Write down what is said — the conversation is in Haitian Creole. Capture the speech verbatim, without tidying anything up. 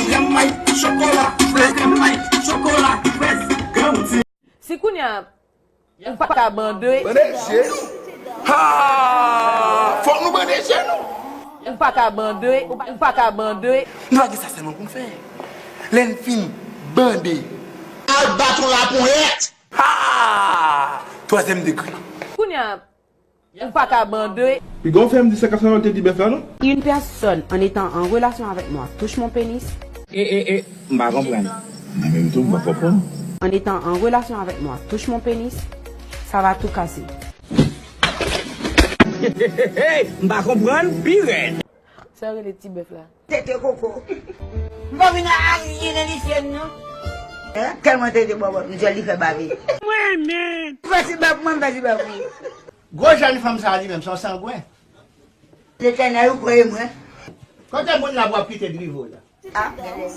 Krèm may chokola, frèt, krèm may chokola, frèt, garanti. Si kounye a ou pa ka bande. Bande je nou. Ha! Fòk nou bande je nou. Ou pa ka bande, ou pa ka bande. Nou pa gen sa sèlman pou n fè. Lè n fin bande. Al bat yon laponyèt. Ha! Twazyèm degre. Kounye a ou pa ka bande. Piga w fè m di sa k ap fè mal te di bèf la, non? Une personne en étant en relation avec moi touche mon pénis. E, e, e, m pa konprann. Mwen menm tou, m pa konprann. En étant en relation avec moi touche mon pénis, ça va tout casser. M pa konprann, pi rèd. Sa yo rele ti bèf la. Tete koko. M pa vin a ayen nan lise m, non. Hein? Tèlman tete bòbòt, m jwenn li fè babe. Mwen menm. Fè ti bab mwen, fè ti bab mwen. Gwo jèn fanm sa li menm, se yon sangwen. Letènèl, ou kwè mwen? Kote moun la pou ap kite drive w la? Ah, gade.